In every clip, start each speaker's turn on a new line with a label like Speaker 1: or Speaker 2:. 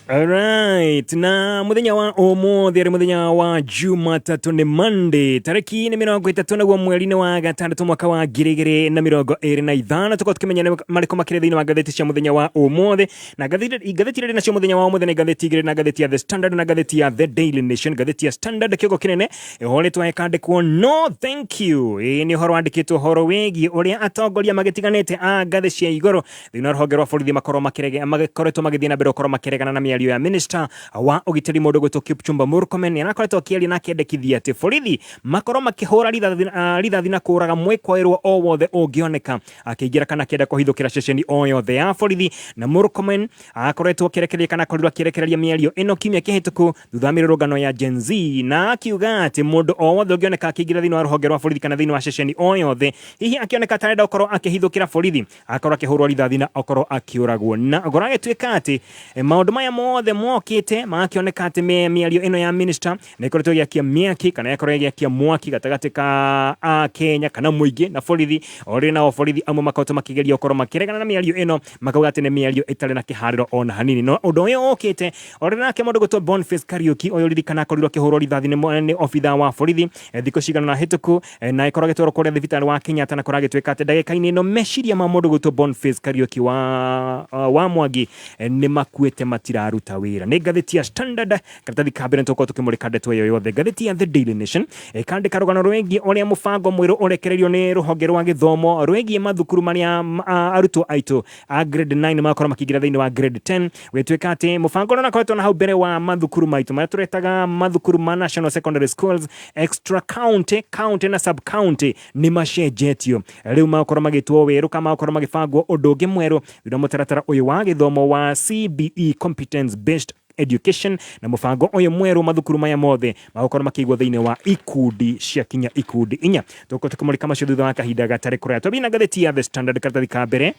Speaker 1: Alright, na muthenya wa umuthi ari muthenya wa Jumatatu ni Monday tariki ni 30 naguo mweri-inĩ wa gatandatũ mwaka wa 2025. Tukorwo tukimenya nĩ marĩkũ makĩrĩ thĩinĩ wa ngathĩti cia muthenya wa umuthi, na ngathĩti iria nacio muthenya wa umuthi nĩ ngathĩti igĩrĩ, na ngathĩti ya The Standard na ngathĩti ya The Daily Nation. Ngathĩti ya Standard kĩongo kĩnene ĩhũrĩtwo ĩkandĩkwo "No thank you". Ĩĩ nĩ ũhoro wandĩkĩtwo ũhoro wĩgiĩ ũrĩa atongoria magĩtiganĩte a ngathĩ cia igũrũ thĩinĩ wa rũhonge rwa borithi makorwo magĩkoretwo magĩthiĩ na mbere gũkorwo makĩregana na mĩario ya minister wa ũgitĩri, mũndũ gwĩtwo Kipchumba Murkomen. Nĩ arakoretwo akĩaria na akĩendekithia atĩ borithi makorwo makĩhũra rithathi na kũraga mwĩkwaĩrwo o wothe ũngĩoneka akĩingĩra kana akĩenda kũhithũkĩra ceceni o yothe ya borithi. Na Murkomen akoretwo akĩrekereria kana akorirwo akĩrekereria mĩario ĩno kiumia kĩhĩtũku thutha wa mĩrũrũngano ya Gen Z, na akiuga atĩ mũndũ o wothe ũngĩoneka akĩingĩra thĩinĩ wa rũhonge rwa borithi kana thĩinĩ wa ceceni o yothe, hihi akĩoneka ta arenda gũkorwo akĩhithũkĩra borithi, akorwo akĩhũrwo rithathi na akorwo akĩũragwo. Na gũragĩtuĩka atĩ maũndũ maya mothe mokĩte magakĩoneka atĩ mĩario ĩno ya minister nĩ ĩkoretwo ĩgĩakia mĩaki kana ĩkorwo ĩgĩakia mwaki gatagatĩ ka Akenya kana mũingĩ na borithi. O rĩrĩ nao borithi amwe makoretwo makĩgeria gũkorwo makĩregana na mĩario ĩno, makauga atĩ nĩ mĩario ĩtarĩ na kĩharĩro ona hanini. No ũndũ ũyũ ũkĩte o rĩrĩ nake mũndũ gwĩtwo Boniface Kariuki ũyũ ririkana akorirwo akĩhũrwo rithathi nĩ obithaa wa borithi thikũ cigana na hĩtũku, na ĩkorwo agĩtwarwo kũrĩa thibitarĩ wa Kenyatta, na kũragĩtuĩka atĩ ndagĩka-inĩ ĩno meciria ma mũndũ gwĩtwo Boniface Kariuki wa Mwangi nĩ makuĩte, matiraruta wĩra. Nĩ ngathĩti ya Standard karatathi ka mbere tũkorwo tũkĩmũrĩka ndeto ĩyo yothe. Ngathĩti ya The Daily Nation ĩkandĩka rũgano rwĩgiĩ ũrĩa mũbango mwerũ ũrekereirio nĩ rũhonge rwa gĩthomo rwĩgiĩ mathukuru marĩa arutwo aitũ a grade 9 magakorwo makĩingĩra thĩinĩ wa grade 10. Gwĩtuĩka atĩ mũbango ũrĩa ũrakoretwo na hau mbere wa mathukuru maitũ marĩa tũretaga mathukuru ma national secondary schools, extra county, county na sub county nĩ macenjetio. Rĩu magakorwo magĩtwo werũ kana magakorwo magĩbangwo ũndũ ũngĩ mwerũ thutha wa mũtaratara ũyũ wa gĩthomo wa CBE, competence based education. Na mũbango ũyũ mwerũ, mathukuru maya mothe magũkorwo makĩigwo thĩinĩ wa ikundi cia kinya ikundi inya. Tũgũkorwo tũkĩmũrĩka macio thutha wa kahinda gatarĩ kũraya. Twambie na ngathĩti ya The Standard karatathi ka mbere.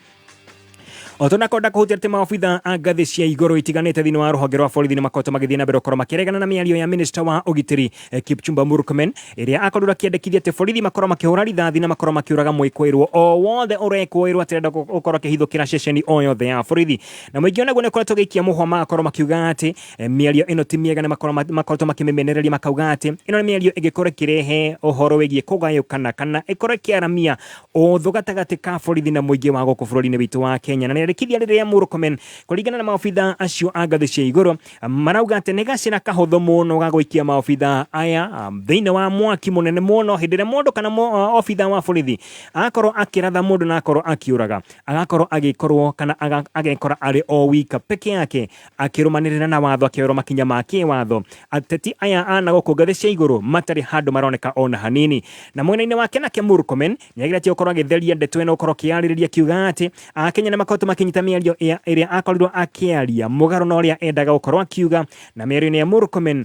Speaker 1: O tũnakonda kũhutia atĩ maobitha a ngathĩ cia igũrũ itiganĩte thĩinĩ wa rũhonge rwa borithi nĩ makoretwo magĩthiĩ na mbere gũkorwo makĩregana na mĩario ya minister wa ũgitĩri Kipchumba Murkomen, ĩrĩa akorirwo akĩendekithia atĩ borithi makorwo makĩhũra rithathi na makorwo makĩũraga mwĩkũĩrwo o wothe ũrekũĩrwo atĩ arenda gũkorwo akĩhithũkĩra ceceni o yothe ya borithi. Na mũingĩ onaguo nĩ ũkoretwo ũgĩikia mũhwa, magakorwo makiuga atĩ mĩario ĩno ti mĩega. Nĩ makoretwo makĩmĩmenereria, makauga atĩ ĩno nĩ mĩario ĩngĩkorwo ĩkĩrehe ũhoro wĩgiĩ kũgayũkana kana ĩkorwo ĩkĩaramia ũthũ gatagatĩ ka borithi na mũingĩ wa gũkũ bũrũri-inĩ witũ wa Kenya. Na rĩarĩkithia rĩrĩa Murkomen, kũringana na maobitha acio a ngathĩ cia igũrũ, marauga atĩ nĩ gacĩra kahũthũ mũno ga gũikia maobitha aya thĩinĩ wa mwaki mũnene mũno hĩndĩ ĩrĩa mũndũ kana obitha wa borithi akorwo akĩratha mũndũ na akorwo akĩũraga, agakorwo agĩkorwo kana agekora arĩ o wika peke yake akĩrũmanĩrĩra na watho, akĩoerwo makinya ma kĩwatho, ateti aya a na gũkũ ngathĩ cia igũrũ matarĩ handũ maroneka ona hanini. Na mwena-inĩ wake nake Murkomen nĩageretie gũkorwo agĩtheria ndeto ĩno, gũkorwo akĩyarĩrĩria akiuga atĩ Akenya nĩ makoretwo makĩnyita mĩario ĩrĩa akorirwo akĩaria mũgarũ na ũrĩa endaga gũkorwo akiuga. Na mĩario-inĩ ya Murkomen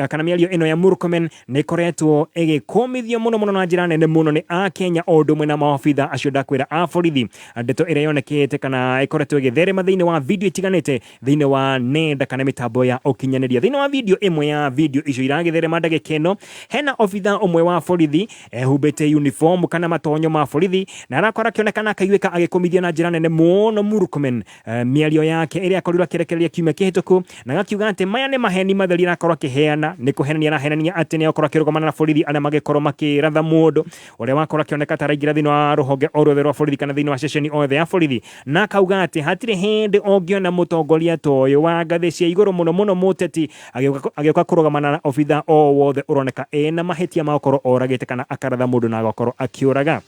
Speaker 1: kana mĩario ĩno ya Murkomen nĩ ĩkoretwo ĩgĩkũmithio mũno mũno na njĩra nene mũno nĩ Akenya o ũndũ ũmwe na maobitha acio ndakwĩra a borithi. Ndeto ĩrĩa yonekete kana ĩkoretwo ĩgĩtherema thĩinĩ wa video itiganĩte thĩinĩ wa nenda kana mĩtambo ya ũkinyanĩria. Thĩinĩ wa video ĩmwe ya video icio iragĩtherema ndagĩka ĩno, hena obitha ũmwe wa borithi ehumbĩte uniform kana matonyo ma borithi, na arakorwo akĩonekana akaiguĩka agĩkũmithia na njĩra nene mũno Murkomen mĩario yake ĩrĩa akorirwo akĩrekereria kiumia kĩhĩtũku, na agakiuga atĩ maya nĩ maheni matheri arakorwo akĩheana, nĩ kũhenania arahenania atĩ nĩ akorwo akĩrũgamana na borithi arĩa magĩkorwo makĩratha mũndũ ũrĩa wakorwo akĩoneka ta araingĩra thĩinĩ wa rũhonge o ruothe rwa borithi kana thĩinĩ wa ceceni o yothe ya borithi. Na akauga atĩ hatirĩ hĩndĩ ũngĩona mũtongoria ta ũyũ wa ngathĩ cia igũrũ mũno mũno, mũteti, agĩũka kũrũgamana na obitha o wothe ũroneka ena mahĩtia ma gũkorwo oragĩte kana akaratha mũndũ na agakorwo akĩũraga.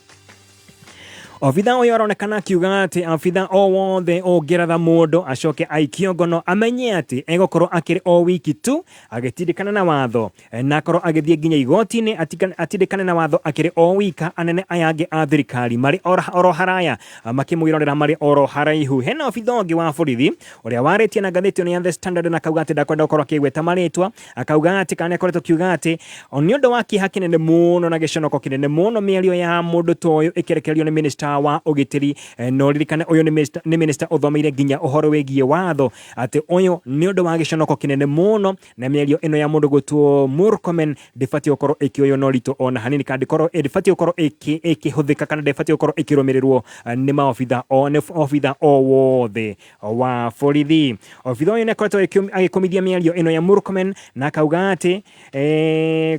Speaker 1: Obitha ũyũ aronekana akiuga atĩ abitha o wothe ũngĩratha mũndũ acoke aikio ngono, amenye atĩ egũkorwo akĩrĩ o wiki tu agĩtindĩkana na watho, na akorwo agĩthiĩ nginya igoti-inĩ atindĩkane na watho akĩrĩ o wika, anene aya angĩ a thirikari marĩ oro haraya makĩmwĩrorera marĩ oro haraihu. Hena obitha ũngĩ wa borithi ũrĩa warĩtie na ngathĩti ĩno ya The Standard, na akauga atĩ ndakwenda gũkorwo akĩgweta marĩtwa. Akauga atĩ kana nĩakoretwo akiuga atĩ nĩ ũndũ wa kĩeha kĩnene mũno na gĩconoko kĩnene mũno mĩario ya mũndũ ta ũyũ ĩkĩrekererio nĩ minister. minister wa ũgitĩri. Na ũririkane ũyũ nĩ minister ũthomeire nginya ũhoro wĩgiĩ watho, atĩ ũyũ nĩ ũndũ wa gĩconoko kĩnene mũno, na mĩario ĩno ya mũndũ gwĩtwo Murkomen ndĩbatiĩ gũkorwo ĩkĩoywo na ũritũ ona hanini, kana ndĩbatiĩ gũkorwo ĩkĩhũthĩka, kana ndĩbatiĩ gũkorwo ĩkĩrũmĩrĩrwo nĩ maobitha o nĩ obitha o wothe wa borithi. Obitha ũyũ nĩ akoretwo agĩkũmithia mĩario ĩno ya Murkomen na akauga atĩ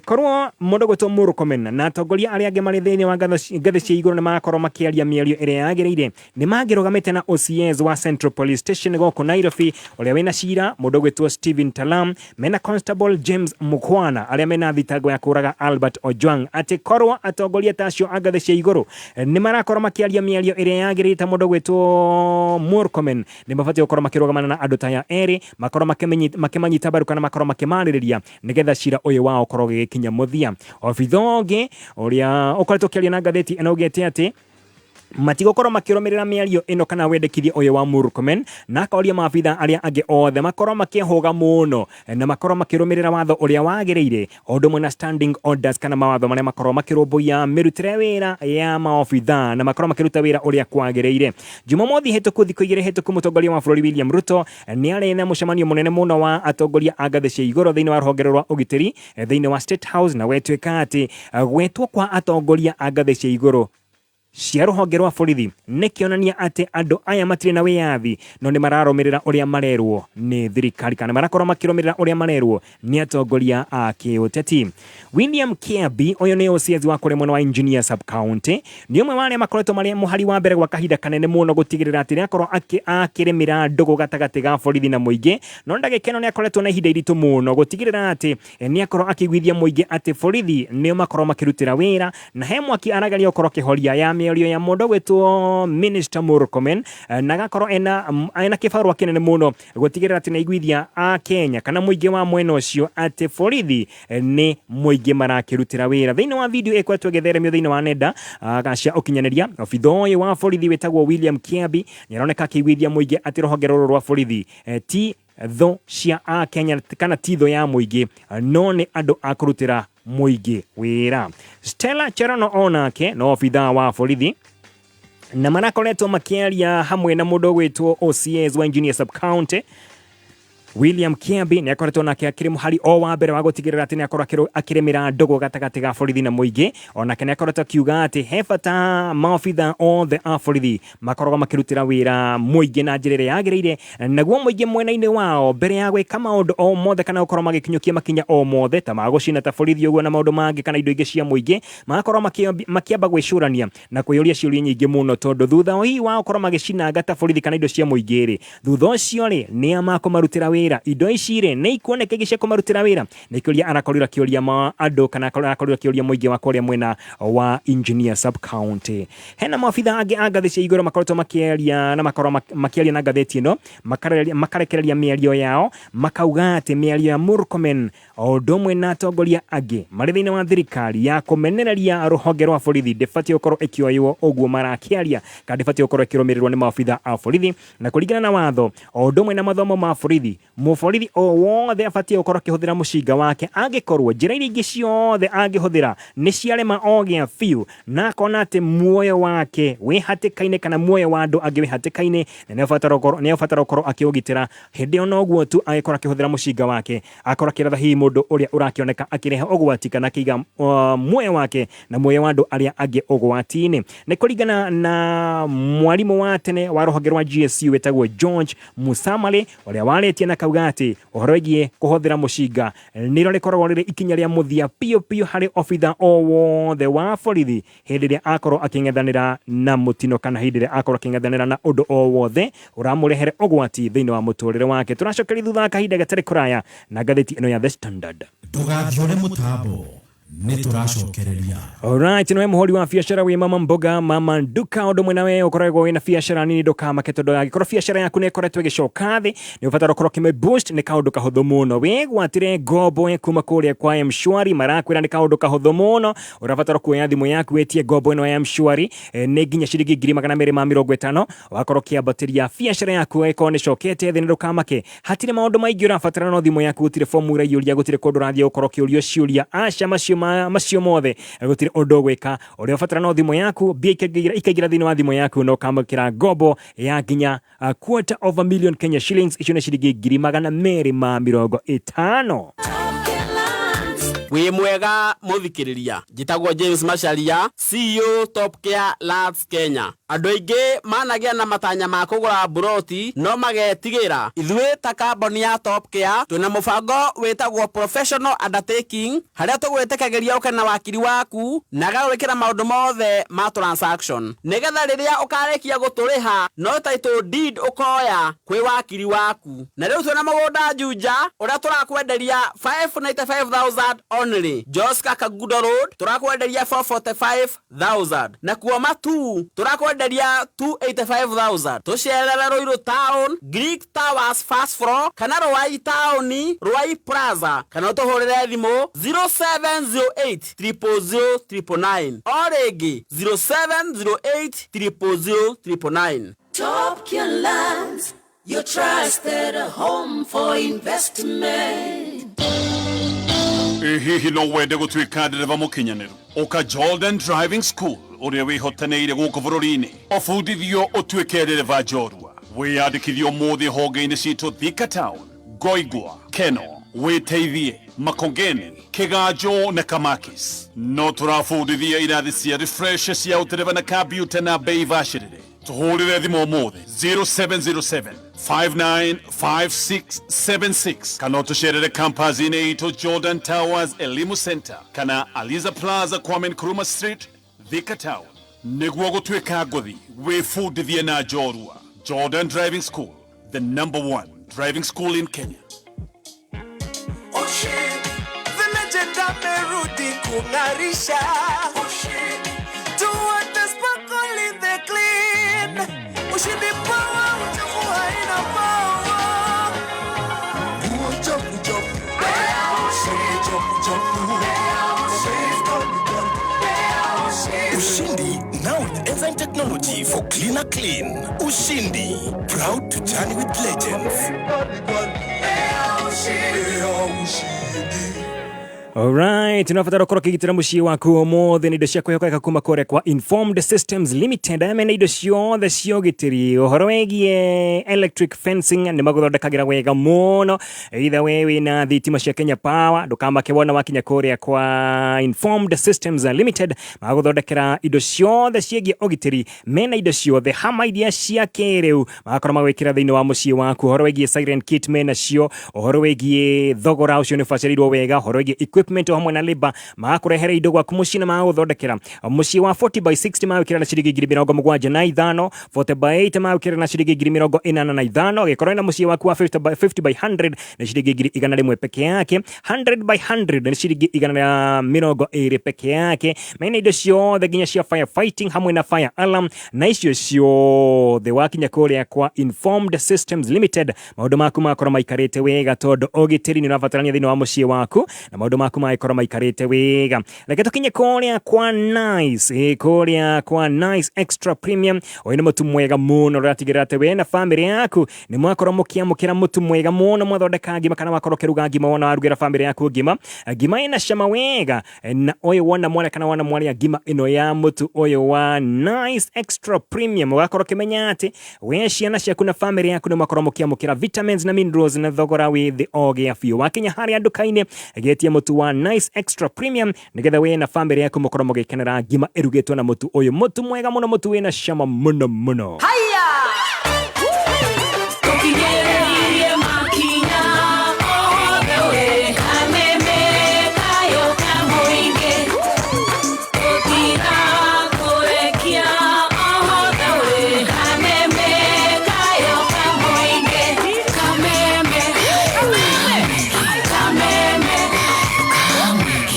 Speaker 1: korwo mũndũ gwĩtwo Murkomen na atongoria arĩa angĩ marĩ thĩinĩ wa ngathĩ cia igũrũ nĩ marakorwo makĩaria mĩario ĩrĩa yagĩrĩire, nĩ mangĩrũgamĩte na OCS wa Central Police Station gũkũ Nairobi ũrĩa wĩna cira mũndũ gwĩtwo Stephen Talam mena Constable James Mukwana arĩa mena thitango ya kũraga Albert Ojwang, atĩ korwo atongoria ta acio a ngathĩ cia igũrũ nĩ marakorwo makĩaria mĩario ĩrĩa yagĩrĩire ta mũndũ gwĩtwo Murkomen, nĩ mabatiĩ gũkorwo makĩrũgamana na andũ ta aya erĩ, makorwo makĩmanyita mbaru kana makorwo makĩmarĩrĩria nĩgetha cira ũyũ wao ũkorwo ũgĩgĩkinya mũthia. Obitha ũngĩ ũrĩa ũkoretwo ũkĩaria na ngathĩti ĩno augĩte atĩ matigũkorwo makĩrũmĩrĩra mĩario ĩno kana wendekithia ũyũ wa Murkomen, na akoria maabitha arĩa angĩ othe makorwo makĩhũga mũno na makorwo makĩrũmĩrĩra watho ũrĩa wagĩrĩire, o ũndũ ũmwe na standing orders kana mawatho marĩa makorwo makĩrũmbũiya mĩrutĩre wĩra ya maobitha na makorwo makĩruta wĩra ũrĩa kwagĩrĩire. Jumamothi hĩtũku, thikũ igĩrĩ hĩtũku, mũtongoria wa bũrũri William Ruto nĩ arĩ na mũcemanio mũnene mũno wa atongoria a ngathĩ cia igũrũ thĩinĩ wa rũhonge rwa ũgitĩri thĩinĩ wa State House, na gwĩtuĩka atĩ gwĩtwo kwa atongoria a ngathĩ cia igũrũ cia rũhonge rwa borithi nĩ kĩonania atĩ andũ aya matirĩ na wĩyathi, no nĩ mararũmĩrĩra ũrĩa marerwo nĩ thirikari kana marakorwo makĩrũmĩrĩra ũrĩa marerwo nĩ atongoria a kĩũteti. William Kiambi ũyũ nĩ OCS wa kũrĩa mwena wa Engineer Sub County, nĩ ũmwe wa arĩa makoretwo marĩ mũhari wa mbere gwa kahinda kanene mũno gũtigĩrĩra atĩ nĩakorwo akĩrĩmĩra ndũgũ gatagatĩ ga borithi na mũingĩ, no ndagĩka ĩno nĩakoretwo na ihinda iritũ mũno gũtigĩrĩra atĩ nĩakorwo akĩiguithia mũingĩ atĩ borithi nĩo makorwo makĩrutĩra wĩra, na he mwaki arageria gũkorwo akĩhoria ya mĩario ya mũndũ gwĩtwo Minister Murkomen, na agakorwo ena kĩbarũa kĩnene mũno gũtigĩrĩra atĩ nĩaiguithia a Kenya kana mũingĩ wa mwena ũcio atĩ borithi nĩ mũingĩ marakĩrutĩra wĩra. Thĩinĩ wa video ĩkoretwo ĩgĩtheremio thĩinĩ wa nenda cia ũkinyanĩria, obitha ũyũ wa borithi wĩtagwo William Kiambi nĩaroneka akĩiguithia mũingĩ atĩ rũhonge rũrũ rwa borithi ti thũ cia a Kenya kana ti thũ ya mũingĩ, no nĩ andũ a kũrutĩra mũingĩ wĩra. Stella Cherono onake no obitha wa borithi na marakoretwo makĩaria hamwe na mũndũ ũgwĩtwo OCS wa Engineer Sub County William Kiambi. Nĩ akoretwo nake akĩrĩ mũhari o wa mbere wa gũtigĩrĩra atĩ nĩ akorwo akĩrĩmĩra ndũgũ gatagatĩ ga borithi na mũingĩ. Onake nĩ akoretwo akiuga atĩ he bata maobitha othe a borithi makoragwo makĩrutĩra wĩra mũingĩ na njĩra ĩrĩa yagĩrĩire, naguo mũingĩ mwena-inĩ wao mbere ya gwĩka maũndũ o mothe kana gũkorwo magĩkinyũkia makinya o mothe ta ma gũcina ta borithi ũguo na maũndũ mangĩ kana indo ingĩ cia mũingĩ, magakorwo makĩamba gwĩcũrania na kwĩyũria ciũria nyingĩ mũno, tondũ thutha hihi wa gũkorwo magĩcinanga ta borithi kana indo cia mũingĩ rĩ, thutha ũcio rĩ, nĩa makũmarutĩra wĩra? Indo ici rĩ, nĩ ikuoneka ingĩ cia kũmarutĩra wĩra? Nĩ kĩũria arakorirwo akĩũria ma andũ kana arakorirwo akĩũria mũingĩ wa kũrĩa mwena wa Engineer Sub County. Hena maobitha angĩ a ngathĩ cia igũrũ makoretwo makĩaria na makorwo makĩaria na ngathĩti ĩno, makarekereria mĩario yao, makauga atĩ mĩario ya Murkomen o ũndũ ũmwe na atongoria angĩ marĩ thĩinĩ wa thirikari ya kũmenereria rũhonge rwa borithi ndĩbatiĩ gũkorwo ĩkĩoywo ũguo marakĩaria, kana ndĩbatiĩ gũkorwo ĩkĩrũmĩrĩrwo nĩ maobitha a borithi, na kũringana na watho o ũndũ ũmwe na mathomo ma borithi, mũborithi o wothe abatiĩ gũkorwo akĩhũthĩra mũcinga wake angĩkorwo njĩra iria ingĩ ciothe angĩhũthĩra nĩ ciarema ogĩa biũ, na akona atĩ muoyo wake wĩ hatĩka-inĩ kana muoyo wa andũ angĩ wĩ hatĩka-inĩ, na nĩ abatara gũkorwo akĩũgitĩra. Hĩndĩ ĩyo noguo tu angĩkorwo akĩhũthĩra mũcinga wake, akorwo akĩratha hihi mũndũ ũrĩa ũrakĩoneka akĩrehe ũgwati kana akĩiga muoyo wake na muoyo wa andũ arĩa angĩ ũgwati-inĩ. Nĩ kũringana na mwarimũ wa tene wa rũhonge rwa GSU wĩtagwo George Musamali, ũrĩa warĩtie na kauga atĩ ũhoro wĩgiĩ kũhũthĩra mũcinga nĩrĩo rĩkoragwo rĩrĩ ikinya rĩa mũthia biũ biũ harĩ obitha o wothe wa borithi hĩndĩ ĩrĩa akorwo akĩng'ethanĩra na mũtino kana hĩndĩ ĩrĩa akorwo akĩng'ethanĩra na ũndũ o wothe ũramũrehere ũgwati thĩinĩ wa mũtũrĩre wake. Tũracokeria thutha wa kahinda gatarĩ kũraya na ngathĩti ĩno ya The Standard.
Speaker 2: Ndũgathiore mũtambo, nĩ tũracokereria.
Speaker 1: Alright, niwe mũhũri wa biacara wĩ mama mboga mama nduka ũndũ ũmwe nawe ũkoragwo wĩna biacara nini, ndũkamake tondũ angĩkorwo biacara yaku nĩ ĩkoretwo ĩgĩcoka thĩ, nĩ ũbatara ũkorwo ũkĩmĩ boost. Nĩ kaũndũ kahũthũ mũno, wĩgwatĩre ngombo kuma kũrĩa kwa M-Shwari. Marakwĩra nĩ kaũndũ kahũthũ mũno, ũrabatara kuoya thimũ yaku wĩtie ngombo ĩno ya M-Shwari, nĩ nginya ciringi 250,000, wakorwo ũkĩambatĩria biacara yaku ĩkorwo nĩ cokete thĩ. Na ndũkamake, hatirĩ maũndũ maingĩ ũrabatara, no thimũ yaku, gũtirĩ fomu ũraiyũria, gũtirĩ kũndũ ũrathiĩ gũkorwo ũkĩũrio ciũria, aca macio. Macio mothe gũtirĩ ũndũ ũgwĩka. Ũrĩa ũbatara no thimũ yaku, mbia ikaingĩra thĩinĩ wa thimũ yaku na ũkamũkĩra ngombo ya nginya a quarter of a million Kenya shillings. Icio nĩ ciringi 250,000.
Speaker 3: Wĩ mwega mũthikĩrĩria, njĩtagwo James Macharia, CEO Top Care Lands Kenya. Andũ aingĩ managĩa na matanya ma kũgũra mburoti no magetigĩra. Ithuĩ ta kambuni ya Top Care twĩna mũbango wĩtagwo professional undertaking, harĩa tũgwĩtĩkagĩria ũke na wakiri waku na agagwĩkĩra maũndũ mothe ma transaction, nĩgetha rĩrĩa ũkarĩkia gũtũrĩha no title deed ũkoya kwĩ wakiri waku. Na rĩu twĩna mũgũnda Juja ũrĩa tũrakwenderia 595,000 only. Joska Kagudo Road tũrakwenderia 445,000, na kuo Matu tũrakwenderia 285,000. Tũcerere Ruiru Town, Greek Towers first floor, kana Ruai Town, Ruai Plaza, kana ũtũhũrĩre thimũ 0708 000 999, o rĩngĩ 0708 000 999.
Speaker 4: Top Care Lands, your trusted home for investment.
Speaker 5: Ĩ hihi no wende gũtuĩka ndereba mũkinyanĩru? Ũka Jordan Driving School, ũrĩa wĩhotanĩire gũkũ bũrũri-inĩ, ũbundithio ũtuĩke ndereba njorua. Wĩyandĩkithio ũmũthĩ honge-inĩ citũ Thika Town, Ngoingwa, Keno, Wĩteithie, Makongeni, Kĩganjo na Kamakis. No tũrabundithia irathi cia refresh cia ũtereba na kambiuta na bei bacĩrĩre. Tũhũrĩre thimũ ũmũthĩ 0707 595676, kana ũtũcerere campus-inĩ itũ Jordan Towers Elimu Center kana Aliza Plaza, Kwame Nkrumah Street, Thika Town. Nĩguo gũtuĩka ngũthi, wĩbundithie na njorua. Jordan Driving School, the number one driving school in Kenya.
Speaker 6: Ushindi, the legend amerudi kung'arisha. Ushindi, to the sparkle in the clean. Ushindi power, uchafu haina power. Nguo chafu chafu, chafu chafu,
Speaker 7: Ushindi now with enzyme technology for cleaner clean. Ushindi, proud to journey with legends.
Speaker 6: Ushindi.
Speaker 1: Alright, unabatara ũkorwo ũkĩgitĩra mũciĩ waku ũmũthĩ nĩ indo cia kwĩhokeka kuma kũrĩa kwa Informed Systems Limited, aya mena indo ciothe cia ũgitĩri. Ũhoro wĩgiĩ electric fencing nĩ magũthondekagĩra wega mũno. Either we wĩna thitima cia Kenya Power, ndũkamake wona wakinya kũrĩa kwa Informed Systems Limited, magũthondekera indo ciothe ciĩgiĩ ũgitĩri. Mena indo ciothe hama iria cia kĩrĩu, magakorwo magwĩkĩra thĩinĩ wa mũciĩ waku. Ũhoro wĩgiĩ siren kit mena cio. Ũhoro wĩgiĩ thogora ũcio nĩ ũbacĩrĩirwo wega. Ũhoro wĩgiĩ equipment o hamwe na labor, magakũrehere indo gwaku mũciĩ na magagũthondekera mũciĩ wa 40 by 60 magwĩkĩra na ciringi 75,000, 40 by 8 magwĩkĩra na ciringi 85,000. Gĩkorwo na mũciĩ waku wa 50 by 50 by 100 nĩ ciringi 100,000 peke yake, 100 by 100 nĩ ciringi 120 peke yake. Mena indo ciothe nginya cia firefighting hamwe na fire alarm na icio ciothe. Wakinya kũrĩa kwa Informed Systems Limited, maũndũ maku makorwo maikarĩte wega, tondũ ũgitĩri nĩ ũrabatarania thĩinĩ wa mũciĩ waku na maũndũ maku magĩkorwo maikarĩte wega. Reke tũkinye kũrĩa kwa Nice, kũrĩa kwa Nice Extra Premium. Ũyũ nĩ mũtu mwega mũno ũratigĩrĩra atĩ we na bamĩrĩ yaku nĩ mwakorwo mũkĩamũkĩra mũtu mwega mũno. Mwathondeka ngima kana wakorwo ũkĩruga ngima, wona warugĩra bamĩrĩ yaku ngima, ngima ĩna cama wega. Na ũyũ wona mwana kana wona mwarĩa ngima ĩno ya mũtu ũyũ wa Nice Extra Premium, ũgakorwo ũkĩmenya atĩ we, ciana ciaku na bamĩrĩ yaku nĩ mwakorwo mũkĩamũkĩra vitamins na minerals na thogora wĩ thĩ o gĩa biũ. Wakinya harĩa nduka-inĩ, getia mũtu wa Nice Extra Premium nĩgetha we na bamĩrĩ yaku mũkorwo mũgĩkenera ngima ĩrugĩtwo na mũtu ũyũ, mũtu mwega mũno, mũtu wĩna cama mũno mũno.
Speaker 4: Tũkinyĩrĩirie makinya othe we, kameme kayo ka mũingĩ, tũtigakũrekia othe we, kameme kayo ka mũingĩ, kameme, kameme.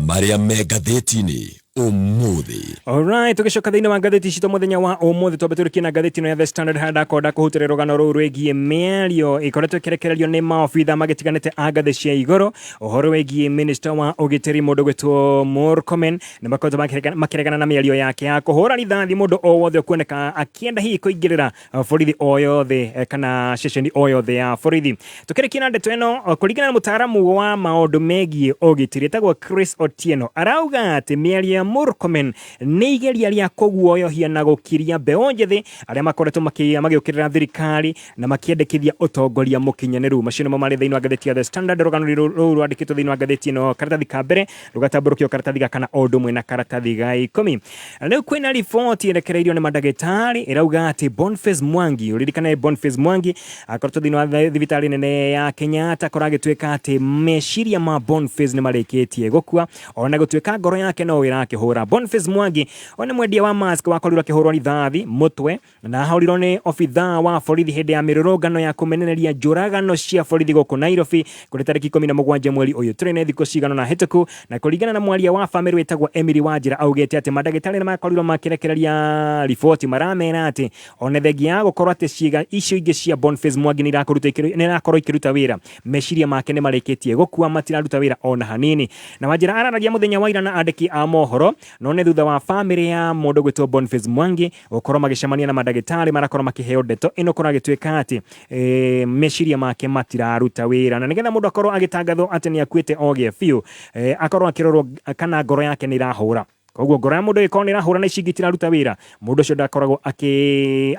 Speaker 7: Marĩa me ngathĩti-inĩ. Ũmũthĩ.
Speaker 1: Alright, tũgĩcoka thĩinĩ wa ngathĩti citũ mũthenya wa ũmũthĩ, twambe tũrĩkie na ngathĩti ĩno ya The Standard, harĩa ndakorwo ndakũhutĩria rũgano rũu rwĩgiĩ mĩario ĩkoretwo ĩkĩrekererio nĩ maobitha magĩtiganĩte a ngathĩ cia igũrũ ũhoro wĩgiĩ minister wa ũgitĩri mũndũ gwĩtwo Murkomen. Nĩ makoretwo makĩregana na mĩario yake ya kũhũra rithathi mũndũ o wothe ũkuoneka akĩenda hihi kũingĩrĩra borithi o yothe, kana ceceni o yothe ya borithi. Tũkĩrĩkia na ndeto ĩno, kũringana na mũtaaramu wa maũndũ megiĩ ũgitĩri etagwo Chris Otieno, arauga atĩ mĩario ya Murkomen nĩ igeria rĩa kũguoyohia na gũkiria mbeũ njĩthĩ arĩa makoretwo magĩũkĩrĩra thirikari na makĩendekithia ũtongoria mũkinyanĩru. Macio nĩmo marĩ thĩinĩ wa ngathĩti ya The Standard. Rũgano rũu rwandĩkĩtwo thĩinĩ wa ngathĩti ĩno, karatathi ka mbere rũgatambũrũkio karatathi ga kana o ũndũ ũmwe na karatathi ga 10. Rĩu kwĩna riboti ĩrekereirio nĩ mandagĩtarĩ ĩrauga atĩ Boniface Mwangi, ũririkane Boniface Mwangi akoretwo thĩinĩ wa thibitarĩ nene ya Kenyatta, kũragĩtuĩka atĩ meciria ma Boniface nĩ marĩkĩtie gũkua ona gũtuĩka ngoro yake no ĩrakĩhũra. Boniface Mwangi ũyũ nĩ mwendia wa mask wakorirwo akĩhũrwo rithathi mũtwe na ahũrirwo nĩ obithaa wa borithi hĩndĩ ya mĩrũrũngano ya kũmenereria njũragano cia borithi gũkũ Nairobi kũrĩ tarĩki 17 mweri ũyũ tũrĩ nĩ thikũ cigana ũna hĩtũku. Na kũringana na mwaria wa bamĩrĩ wĩtagwo Emily Wanjĩra, augĩte atĩ mandagĩtarĩ nĩ makorirwo makĩrekereria riboti maramera atĩ ona thengia ya gũkorwo atĩ ciĩga icio ingĩ cia Boniface Mwangi nĩ irakorwo ikĩruta wĩra, meciria make nĩ marĩkĩtie gũkua, matiraruta wĩra ona hanini. Na Wanjĩra araragia mũthenya wa ira na andĩki a mohoro, no nĩ thutha wa bamĩrĩ ya mũndũ gwĩtwo Boniface Mwangi gũkorwo magĩcemania na mandagĩtarĩ marakorwo makĩheo ndeto ĩno kũragĩtuĩka atĩ meciria make matiraruta wĩra, na nĩgetha mũndũ akorwo agĩtangathwo atĩ nĩ akuĩte ogĩe biũ, akorwo akĩrorwo kana ngoro yake nĩ ĩrahũra. Koguo ngoro ya mũndũ ĩgĩkorwo nĩ ĩrahũra na ici ingĩ itiraruta wĩra, mũndũ ũcio ndakoragwo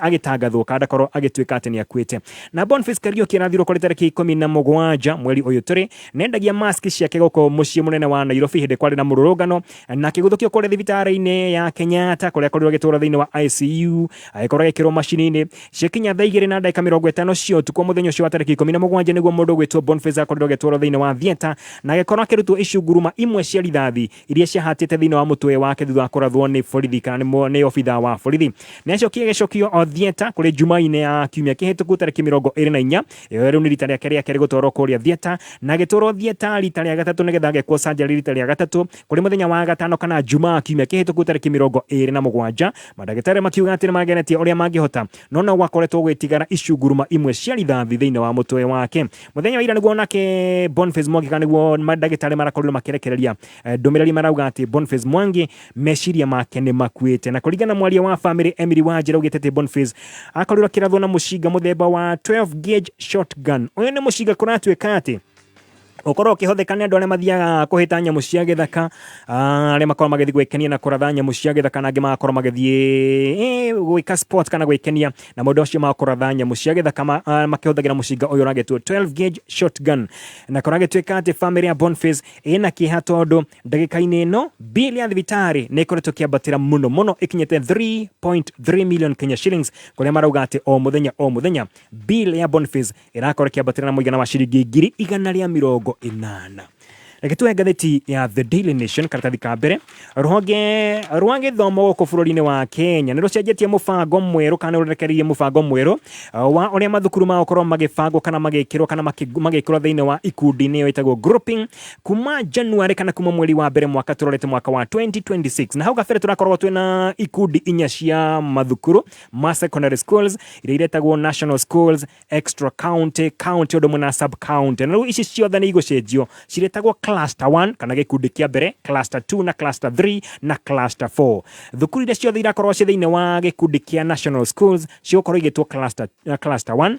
Speaker 1: agĩtangathwo kana ndakorwo agĩtuĩka atĩ nĩ akuĩte. Na Boniface Kariuki arathirwo kũrĩ tarĩki 17 mweri ũyũ tũrĩ. Nendagia mask ciake gũkũ mũciĩ mũnene wa Nairobi hĩndĩ kwarĩ na mũrũrũngano, na akĩguthũkio kũrĩa thibitarĩ-inĩ ya Kenyatta kũrĩa akorirwo agĩtũra thĩinĩ wa ICU, agĩkorwo agĩkĩrwo macini-inĩ. Ciakinya thaa 2:50 cia ũtukũ mũthenya ũcio wa tarĩki 17 nĩguo mũndũ ũgwĩtwo Boniface akorirwo agĩtwarwo thĩinĩ wa theatre na agĩkorwo akĩrutwo icunguruma imwe cia rithathi iria ciahatĩte thĩinĩ wa mũtwe wake thutha wa kũrathwo nĩ borithi kana nĩ obitha wa borithi. Nĩ acokire agĩcokio o theatre kũrĩ Jumaine ya kiumia kĩhĩtũku tarĩki 24. Ĩyo rĩu nĩ rita rĩake rĩa kerĩ gũtwarwo kũrĩa theatre, na agĩtwarwo theatre rita rĩa gatatũ nĩgetha agekwo surgery rita rĩa gatatũ kũrĩ mũthenya wa gatano kana Jumaa kiumia kĩhĩtũku tarĩki 27. Mandagĩtarĩ makiuga atĩ nĩ mageretie ũrĩa mangĩhota, no no gwakoretwo gwĩtigara icunguruma imwe cia rithathi thĩinĩ wa mũtwe wake. Mũthenya wa ira nĩguo onake Boniface Mwangi, kana nĩguo mandagĩtarĩ marakorirwo makĩrekereria ndũmĩrĩri marauga atĩ Boniface Mwangi meciria make nĩ makuĩte. Na kũringana na mwaria wa bamĩrĩ Emily Wanjĩra, augĩte atĩ Boniface akorirwo akĩrathwo na mũcinga mũthemba wa 12 gauge shotgun. Ũyũ nĩ mũcinga kũratuĩka atĩ ũkorwo ũkĩhũthĩka nĩ andũ arĩa mathiaga kũhĩta nyamũ cia gĩthaka, arĩa makoragwo magĩthiĩ gwĩkenia na kũratha nyamũ cia gĩthaka, na angĩ magakorwo magĩthiĩ gwĩka sport kana gwĩkenia na mũndũ ũcio ma kũratha nyamũ cia gĩthaka makĩhũthagĩra mũcinga ũyũ ũragĩtwo 12 gauge shotgun. Na kũragĩtuĩka atĩ bamĩrĩ ya Boniface ĩna kĩeha tondũ ndagĩka-inĩ ĩno bill ya thibitarĩ nĩ ĩkoretwo ĩkĩambatĩra mũno mũno, ĩkinyĩte 3.3 million Kenya shillings, kũrĩa marauga atĩ o mũthenya o mũthenya bill ya Boniface ĩrakorwo ĩkĩambatĩra na mũigana wa ciringi 180,000. Reke tuoe ngathĩti ya The Daily Nation, karatathi ka mbere. Rũhonge rwa gĩthomo gũkũ bũrũri-inĩ wa Kenya nĩ rũcenjetie mũbango mwerũ kana nĩ rũrekereirie mũbango mwerũ wa ũrĩa mathukuru magũkorwo magĩbangwo kana magĩkĩrwo kana magĩkĩrwo thĩinĩ wa ikundi-inĩ ĩyo ĩtagwo grouping kuma January kana kuma mweri wa mbere mwaka tũrorete mwaka wa 2026. Na hau kabere tũrakoragwo twĩna ikundi inya cia mathukuru ma secondary schools iria iretagwo national schools, extra county, county ũndũ ũmwe na sub county. Na rĩu ici ciothe nĩ igũcenjio, ciretagwo cluster 1 kana gĩkundi kĩa mbere, cluster 2 na cluster 3 na cluster 4. Thukuru iria ciothe irakorwo ciĩ thĩinĩ wa gĩkundi kĩa national schools cigũkorwo igĩtwo cluster 1,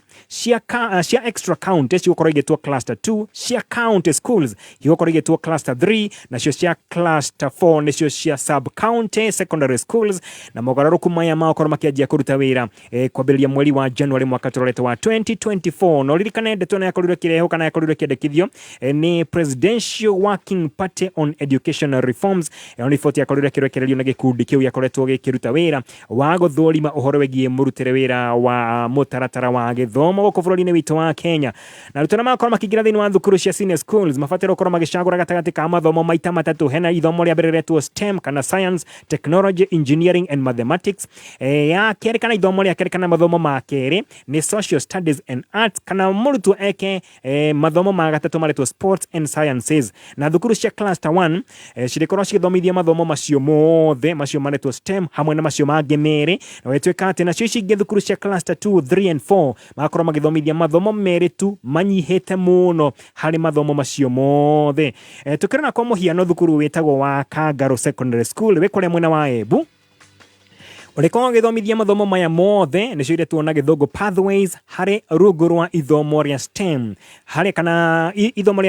Speaker 1: cia extra county cigũkorwo igĩtwo cluster 2, cia county schools igũkorwo igĩtwo cluster 3, nacio cia cluster 4 nĩcio cia sub county secondary schools. Na mogarũrũku maya magũkorwo makĩanjia kũruta wĩra kwambĩrĩria mweri wa January mwaka tũrorete wa 2024. Na ũririkane ndeto ĩno yakorirwo ĩkĩrehwo kana yakorirwo ĩkĩendekithio nĩ Presidential Working Party on Educational Reforms. Ĩno nĩ riboti yakorirwo ĩkĩrekererio na gĩkundi kĩu gĩakoretwo gĩkĩruta wĩra wa gũthũrima ũhoro wĩgiĩ mũrutĩre wĩra wa mũtaratara wa gĩthomo gũkũ bũrũri-inĩ witũ wa Kenya. Na arutwo arĩa magakorwo makĩingĩra thĩinĩ wa thukuru cia senior schools mabataire gũkorwo magĩcagũra gatagatĩ ka mathomo maita matatũ. Hena ithomo rĩa mbere rĩretwo STEM kana Science, Technology, Engineering and Mathematics. Ya kerĩ kana ithomo rĩa kerĩ kana mathomo ma kerĩ nĩ Social Studies and Arts, kana mũrutwo eke mathomo ma gatatũ maretwo Sports and Sciences. sciences. Na thukuru cia cluster 1 cirĩkorwo cigĩthomithia mathomo macio mothe macio maretwo STEM hamwe na macio mangĩ merĩ, na gwĩtuĩka atĩ nacio ici ingĩ thukuru cia cluster 2, 3 and 4 magakorwo magĩthomithia mathomo merĩ tu manyihĩte mũno harĩ mathomo macio mothe. Tũkĩrora kwa mũhiano thukuru wĩtagwo wa Kangarũ Secondary School wĩ kũrĩa mwena wa Embu, ũrĩkorwo ũgĩthomithia mathomo maya mothe nĩcio iria tuona gĩthũngũ pathways harĩ rungu rwa ithomo rĩa STEM harĩ kana ithomo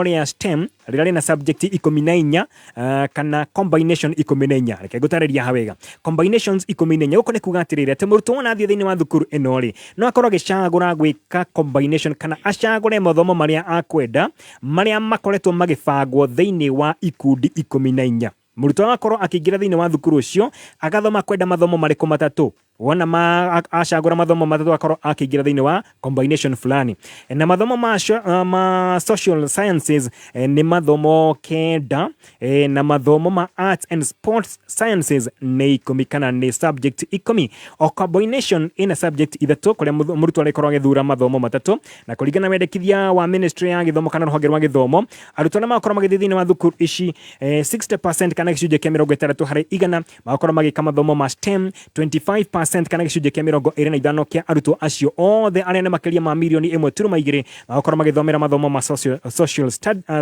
Speaker 1: rĩa STEM rĩrĩa rĩna subject 14, kana combination 14. Reke ngũtarĩria haha wega, combinations 14. Gũkũ nĩ kuga atĩrĩrĩ, atĩ mũrutwo wona athiĩ thĩinĩ wa thukuru ĩno rĩ, no akorwo agĩcagũra gwĩka combination kana acagũre mathomo marĩa akwenda marĩa makoretwo magĩbangwo thĩinĩ wa ikundi 14. Mũrutwo agakorwo akĩingĩra thĩinĩ wa thukuru ũcio agathoma kwenda mathomo marĩkũ matatũ. Wona ma acagũra mathomo matatũ, akorwo akĩingĩra thĩinĩ wa combination fulani. Na mathomo ma social sciences nĩ mathomo 9, na mathomo ma arts and sports sciences nĩ 10 kana nĩ subject 10. O combination ĩna subject ithatũ, kũrĩa mũrutwo arĩkorwo agĩthura mathomo matatũ. Na kũringana na wendekithia wa ministry ya gĩthomo kana rũhonge rwa gĩthomo, arutwo arĩa magakorwo magĩthiĩ thĩinĩ wa thukuru ici, 60% kana gĩcunjĩ kĩa 60% magakorwo magĩka mathomo ma STEM, 25% kana gĩcunjĩ kĩa 25 kĩa arutwo acio othe arĩa nĩ makĩria ma mirioni 1.2 magakorwo magĩthomera mathomo ma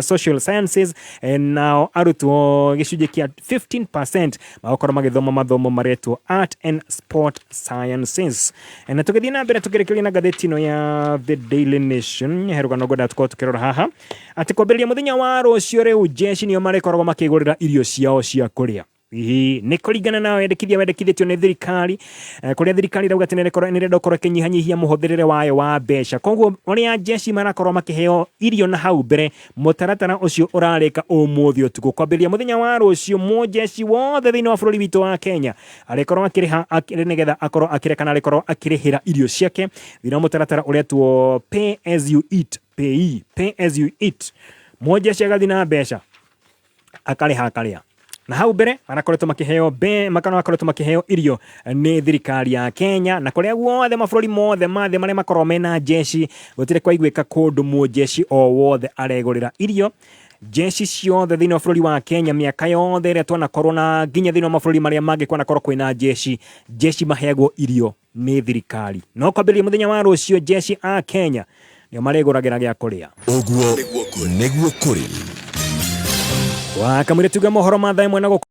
Speaker 1: social sciences, nao arutwo gĩcunjĩ kĩa 15% magakorwo magĩthoma mathomo maretwo art and sport sciences. Na tũgĩthiĩ na mbere tũkĩrĩkĩria na ngathĩti ĩno ya The Daily Nation, he rũgano ngwenda tũkorwo tũkĩrora haha atĩ kwambĩrĩria mũthenya wa rũciũ rĩu jeshi nĩo marĩkoragwo makĩgũrĩra irio ciao cia kũrĩa. Hihi nĩ kũringana na wendekithia wendekithĩtio nĩ thirikari, kũrĩa thirikari ĩrauga atĩ nĩrenda gũkorwo ĩkĩnyihanyihia mũhũthĩrĩre wayo wa mbeca. Koguo ũrĩa jeshi marakorwo makĩheo irio na hau mbere, mũtaratara ũcio ũrarĩka ũmũthĩ ũtukũ. Kwambĩrĩria mũthenya wa rũciũ, mũjeshi wothe thĩinĩ wa bũrũri witũ wa Kenya arĩkorwo akĩrĩha nĩgetha akorwo akĩrĩa kana arĩkorwo akĩrĩhĩra irio ciake thĩinĩ wa mũtaratara ũretwo pay as you eat, pay as you eat. Mũjeshi agathiĩ na mbeca akarĩha akarĩa. Na hau mbere marakoretwo makĩheo mbe makana makoretwo makĩheo irio nĩ thirikari ya Kenya. Na kũrĩa guothe mabũrũri mothe ma thĩ marĩa makoragwo mena jeshi, gũtirĩ kwaiguĩka kũndũ mũjeshi o wothe aregũrĩra irio. Jeshi ciothe thĩinĩ wa bũrũri wa Kenya mĩaka yothe ĩrĩa twanakorwo na nginya thĩinĩ wa mabũrũri marĩa mangĩ kwanakorwo kwĩna jeshi, jeshi maheagwo irio nĩ thirikari. No kwambĩrĩria mũthenya wa rũciũ, jeshi a Kenya nĩo marĩgũragĩra gĩa kũrĩa.
Speaker 7: Ũguo nĩguo kũrĩ.
Speaker 1: Wakamwĩre tuge mohoro ma thaa 1 na gũkũ.